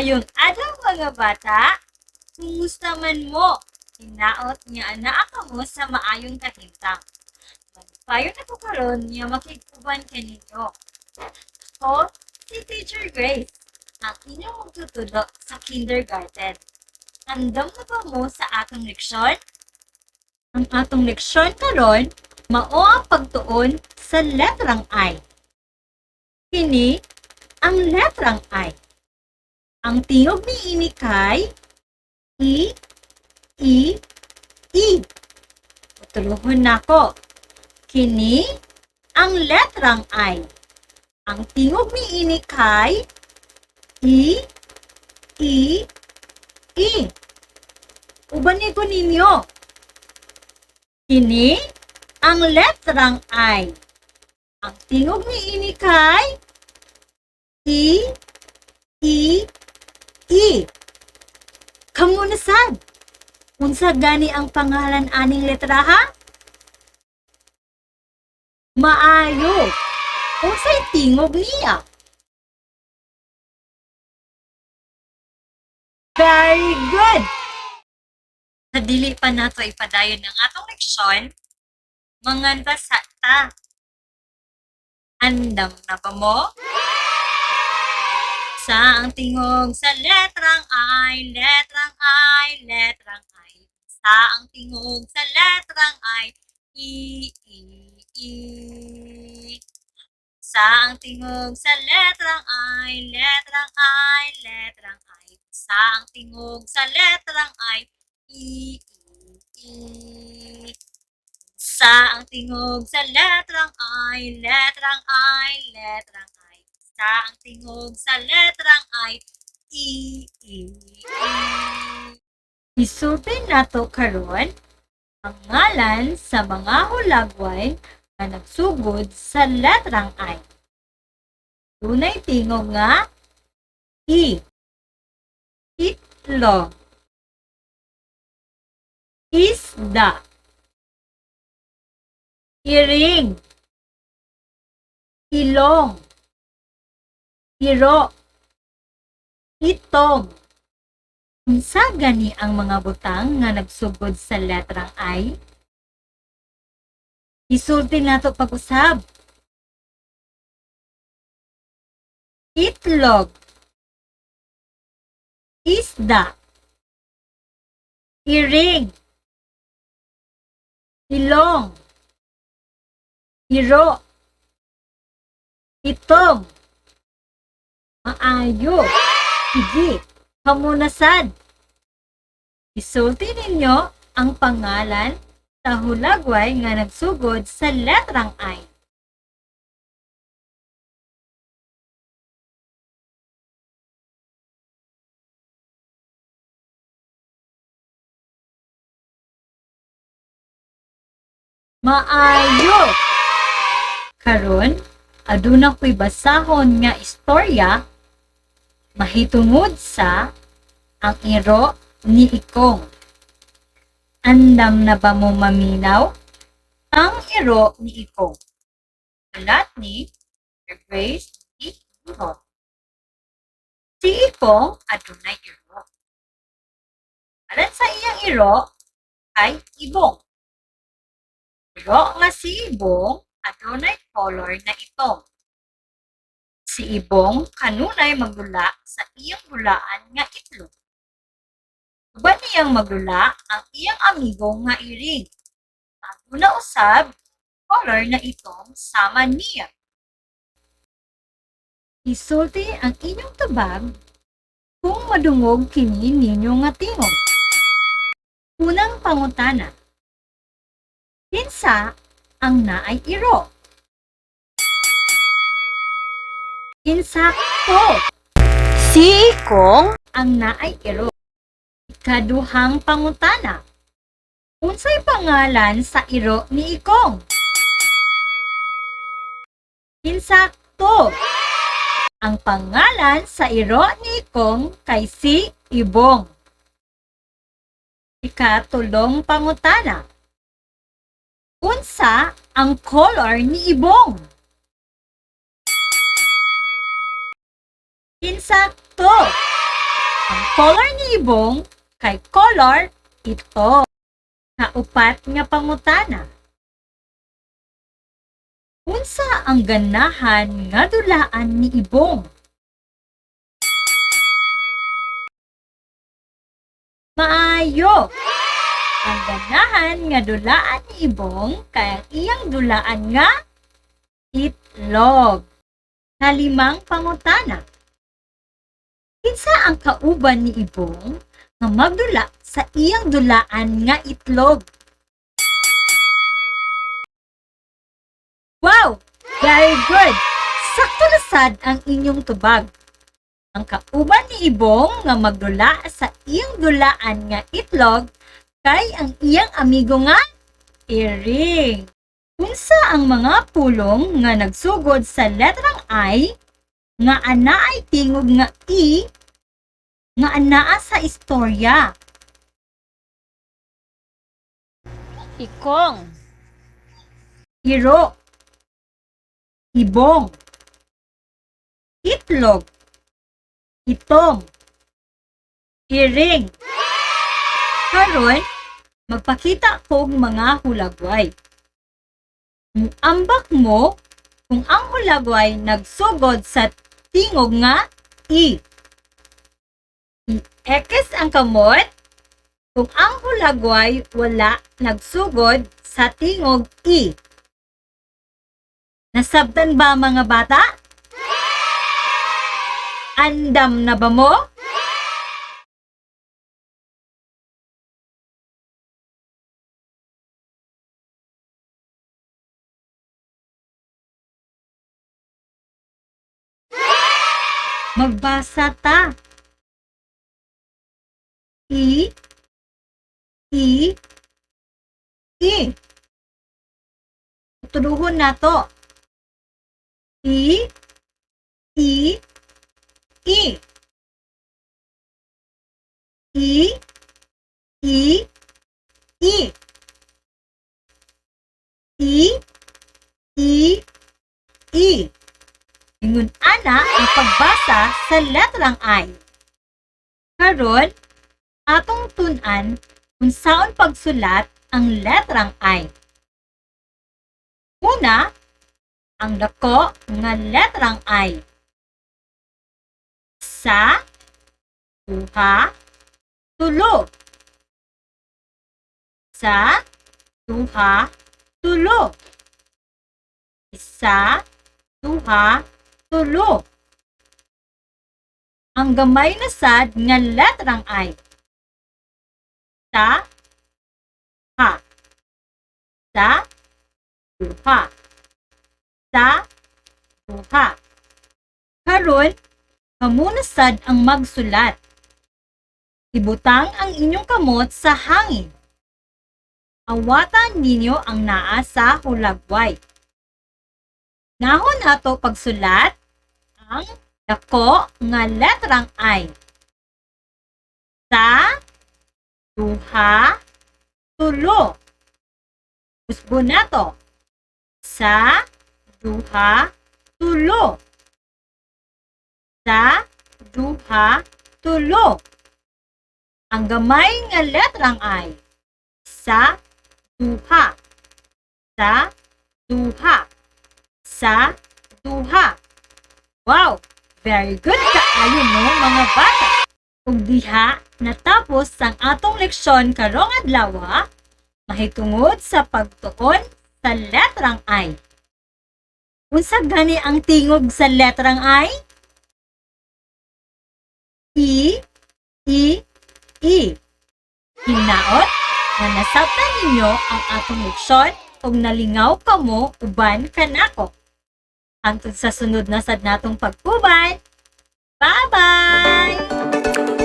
Maayong adlaw, mga bata. Kumusta man mo? Hinaot nga anaa kamo sa maayong kahimtang. Malipayon ako karon nga makig-uban kaninyo. Ako si Teacher Grace, ang inyong magtutudlo sa kindergarten. Andam na ba mo sa atong leksyon? Ang atong leksyon karon mao ang pagtuon sa letrang I. Kini ang letrang I. Ang tingog niini kay E, E, E. Uturohon nako. Kini ang letrang I. Ang tingog niini kay E, E, E. Ubani ko ninyo. Kini ang letrang I. Ang tingog niini kay E, E, E. Kamo na sad. Unsa gani ang pangalan aning letra, ha? Maayo. Unsay tingog niya? Very good. Sa dili pa nato ipadayon ang atong leksyon, manganta sa ta. Andam na ba mo? Sa ang tingog sa letrang I, letrang I, letrang I. Sa ang tingog sa letrang I, E, E, E. Sa ang tingog sa letrang I, letrang I, letrang I. Sa ang tingog sa letrang I, E, E, E. Sa ang tingog sa letrang I, letrang I, letrang I. Sa ang tingog sa letrang I, E, E, E. Isulti nato karon ang ngalan sa mga hulagway nga nagsugod sa letrang I. Dunay tingog nga E. Itlog. Isda. Iring. Ilong. Iro. Itom. Unsa gani ang mga butang nga nagsugod sa letrang I? Isulti nato pag-usab. Itlog. Isda. Iring. Ilong. Iro. Itom. Maayo. Sige, kamo na sad. Isulti ninyo ang pangalan sa hulagway nga nagsugod sa letrang I. Maayo! Karon, aduna ko'y basahon nga istorya mahitungod sa Ang Iro ni Ikong. Andam na ba mo maminaw? Ang Iro ni Ikong. Sulat ni Grace E. Buhot. Si Ikong adunay iro. Alan sa iyang iro kay Ibong. Iro nga si Ibong adunay color na itom. Si Ibong kanunay maglula sa iyang bulaan nga itlog. Uban niyang maglula ang iyang amigo nga iring. Aduna usab color na itom sama niya. Isulti ang inyong tubag kung madungog kini ninyo nga tingog. Unang pangutana. Kinsa ang naay iro? Insakto! Si Ikong. Ang naay iro. Ikaduhang pangutana. Unsay pangalan sa iro ni Ikong? Insakto! Ang pangalan sa iro ni Ikong kay si Ibong. Ikatulong pangutana. Unsa ang color ni Ibong? Insakto! Ang color ni Ibong kay color itom. Kaupat nga pangutana. Unsa ang ganahan nga dulaan ni Ibong? Maayo! Ang ganahan nga dulaan ni Ibong kay ang iyang dulaan nga itlog. Kalimang pangutana. Kinsa ang kauban ni Ibong nga magdula sa iyang dulaan nga itlog? Wow! Very good! Sakto na sad ang inyong tubag. Ang kauban ni Ibong nga magdula sa iyang dulaan nga itlog kay ang iyang amigo nga iring. Unsa ang mga pulong nga nagsugod sa letrang I nga anaay tingog nga I nga anaa sa istorya? Ikong. Iro, ibong, itlog, itom, iring. Karon, magpakita kog mga hulagway. Muambak mo kung ang hulagway nagsugod sa tingog nga I. I-ekis ang kamot kung ang hulagway wala nagsugod sa tingog I. Nasabtan ba, mga bata? Andam na ba mo? Magbasa ta. I, I, I. Turuhon nato. I, I, I. I, I, I. I, I, I. Ingon ana ang pagbasa sa letrang I. Karon, atong tun-an unsaon pagsulat ang letrang I. Una, ang dako nga letrang I. Sa, duha, tulo. Sa, duha, tulo. Isa, duha, tulo. Ang gamay na sad nga letrang I. Ta, ha. Sa, duha. Sa, duha. Karon, kamo na sad ang magsulat. Ibutang ang inyong kamot sa hangin. Awatan ninyo ang naa sa hulagway. Nahon nato pagsulat ang dako nga letrang I. Sa, duha, tulo. Usbon nato. Sa, duha, tulo. Sa, duha, tulo. Ang gamay nga letrang I. Sa, duha. Sa, duha. Sa, duha. Wow! Very good kaayo mo, mga bata! Ug diha natapos ang atong leksyon karong adlaw mahitungod sa pagtuon sa letrang I. Unsa gani ang tingog sa letrang I? I, I, I. Hinaot nga nasabtan ninyo ang atong leksyon ug nalingaw kamo uban kanako. Hangtod sa sunod na sad natong pag-uban. Bye-bye!